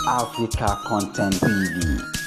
Africa Content TV.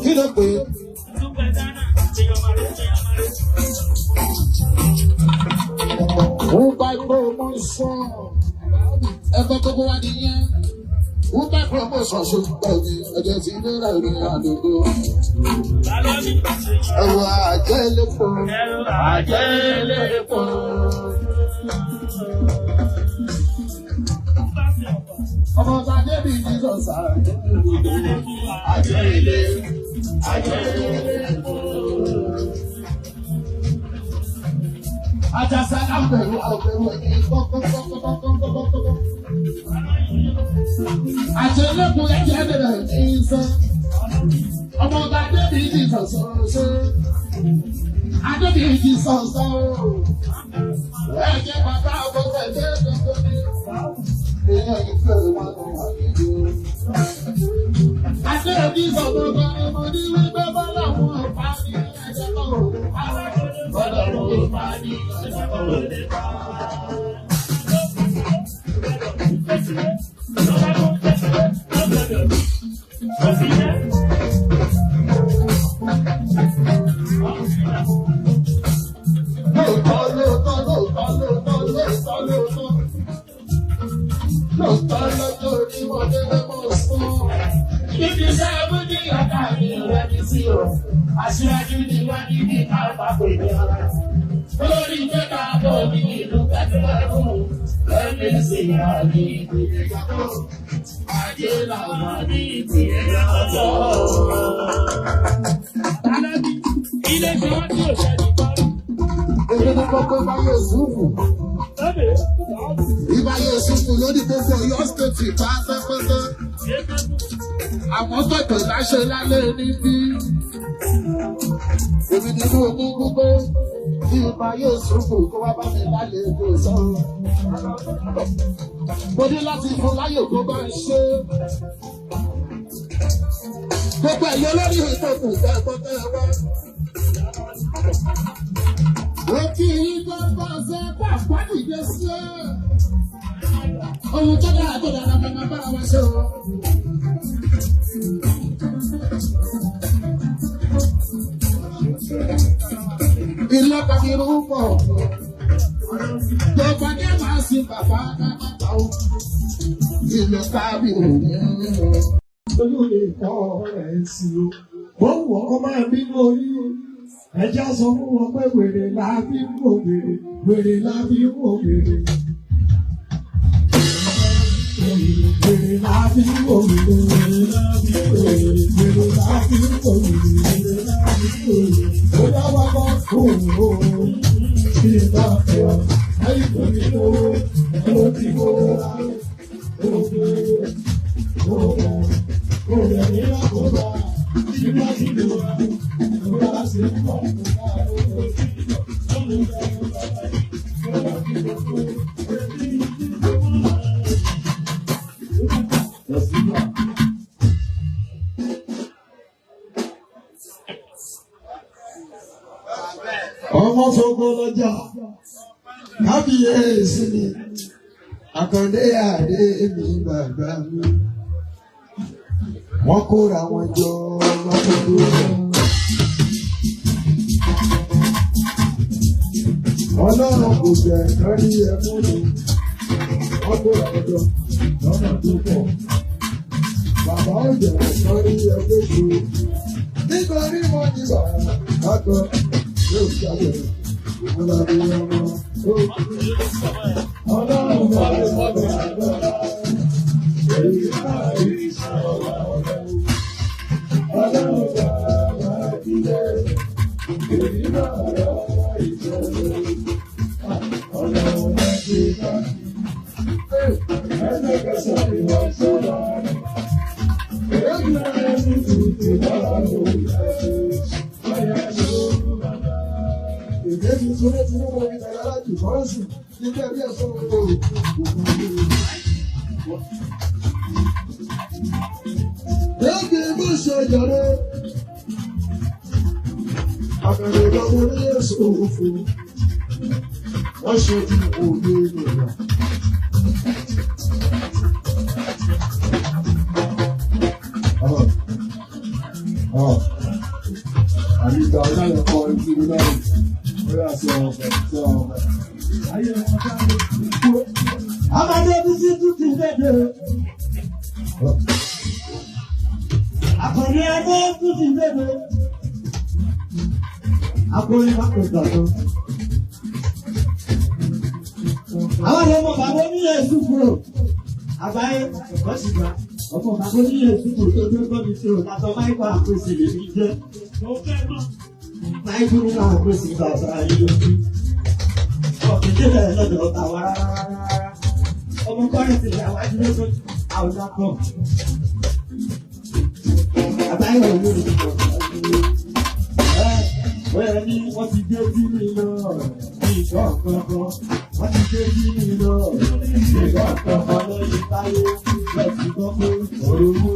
Kí ló pé? Ubai promotion. Ẹgbẹ́ gbogbo wa nìyẹn. Ubai promotion ṣe gbọ́ mi. Ẹ̀jẹ̀ ti ní ìrìn àdúgbò. Ẹ̀wọ̀ àjẹ́ lépo. Àjẹ́ lépo. Ọmọ ọba Débì Jesus àjẹ́ àjẹ́ ilé. Àjẹ́ lépo. Àjàsá àbẹ̀rù àbẹ̀rù ẹ̀yìn kọ́kọ́kọ́kọ́kọ́kọ́kọ́. Àjẹ́ lépo ẹ̀jẹ̀ bẹ̀rẹ̀ ní sọ. Ọmọ ọba Débì Jesus ṣe. Adébí Jesus sọ. Ẹ̀jẹ̀ bàbá àbọ̀tẹ̀ dé gbogbo ní. Èèyàn ìfẹ́ wọn ló wà nínú. Adébí sọ̀rọ̀ kan ni mo ní wípé bọ́lá wọn ò pa ní ẹ̀jẹ̀ kan ò lè pa. Bọ́lá wọn ò pa ní ẹ̀jẹ̀ kan ò lè pa. Lóòótọ́ lóòótọ́ lóòótọ́ lóòótọ́ lóòótọ́ lóòótọ́. Lóòótọ́ lọ́jọ́ orí wọn délé mọ́ sún. Níbi iṣẹ́ abúlé ọ̀gá mi rẹ̀ ní sí o. Aṣíwájú ni wọ́n ní bí káàpá pè ní ọ̀la. Olórí ìjọba bọ̀ ní ìlú Kẹ́tẹ́rù. Lẹ́ni sí àní ìpìlẹ̀ yàtọ̀. Ajé làwọn ní ìpìlẹ̀ yàtọ̀. Èmi ni kókó bá Yẹ̀sùfù. Ìbá Yẹ̀sùfù lórí gbogbo Ọ̀yọ́ stéètì pátápátá. Àmọ́ tọ̀tọ̀ láṣẹ lálẹ́ níbí. Èmi ni mo ní wípé tí ìbá Yẹ̀sùfù kó wá bá mi lálẹ́ ètò ìsọ̀rọ̀. Mo ní láti fún láyè kó bá ń ṣe. Gbogbo ẹ̀yọ́ lórí ìtọ́kùn ìfẹ́ ẹ̀kọ́ tẹ́ ẹ wá. Òkè ìjọba ṣe pàpà dìde sí ẹ. Ohun tó dára tó dára máa bára wa ṣe o. Ilé kàkiri ń pọ̀. Gbogbo ní màá sin bàbá dáadáa o. Ilé kábìrì ní. Olú lè kọ́ ọ̀rẹ́ sí o. Ó wù ọ́ kó máa bínú orí o. Ẹja sọ fún wọn pé wèrè la fi ń wò wèrè, wèrè la fi ń wò wèrè. Wèrè la fi ń wò wèrè, wèrè la fi ń wò wèrè, wèrè la fi ń wò wèrè, wèrè la fi ń wò wèrè. Ó dá wá bọ́ òun o, kí n bá fẹ́ ọ, ayé kò ní lówó, ó ti kó ra, ó gbé, ó gbà, ó rẹ̀ ní àkóbá, kí n bá ti lò wá. Ọmọ fọgbọ́ lọ́jà kábíyèsí ni Àkàndé àdé mi bàbá mi wọ́n kóra wọn jọ lọ́kọ̀ọ́dún. Ọlọ́run kò jẹ́ kárí ẹkún ni wọ́n kóra wọn jọ lọ́nà tó pọ̀. Bàbá ò jẹ́ kárí ẹkún ju nítorí wọ́n ní bàbá látọ̀ yóò jáde ìmúlábí ọmọ tó kú. Ọlọ́run bá lè sọ̀rọ̀ àgbàlá èyí náà rí ìṣòro ọ̀rẹ́. Ọlọ́run bá bá ìdílé èyí náà rọ̀ ìṣòro. Ọlọ́run bá ti bá ẹlẹ́kẹsẹ̀ ìwà ìṣòro. Èyí náà ní tuntun lọ́la lórí ẹ̀ṣẹ̀. Èdè mi tún lé tinú mọ́ mi tẹ̀lé alájù fọ́ọ̀sì nígbà bí ẹ̀sọ́ òun. Èdè bó ṣe jọ̀rọ̀. Àbẹ̀rẹ̀ lọ́wọ́ ní èso òfò. Wọ́n ṣe ti òye Yorùbá. Àyíká ọ̀dáyọ̀ kọ́ etí mi náà. Ó yà sọ ọ̀bẹ sọ ọ̀bẹ. Ayé wọn sáré. Ọmọdé bísí tún ti dédé. Àkùnrin ẹgbẹ́ tún ti dédé. Akọrin má kò gbàgbọ́. Àwọn ọmọ bàbá oníyẹ ìsúkúrò. Àgbáyé wọ́n sì gbà. Ọmọ bàbá oníyẹ ìsúkúrò tó gbé gbọ́mi sí o. Tàtọ̀ Máìkọ̀ àpèsè lè fi jẹ́. Máìkọ̀ nínú àpèsè bàbá ayé lójú. Ọ̀kẹ́dẹ́ lọ́dọ̀ tàwa rárá rárá. Ọmọ kọ́rin ti yà wájú lójú àwọn akọ. Àbáyọ̀ ló ń bọ̀. Ẹ ní wọ́n ti gbé bí mi lọ ní ìgbọ́ kankan. Wọ́n ti gbé bí mi lọ ní ìgbọ́ kankan lórí táyé. Lọ sí gbọ́ pé ọ̀rọ̀ owó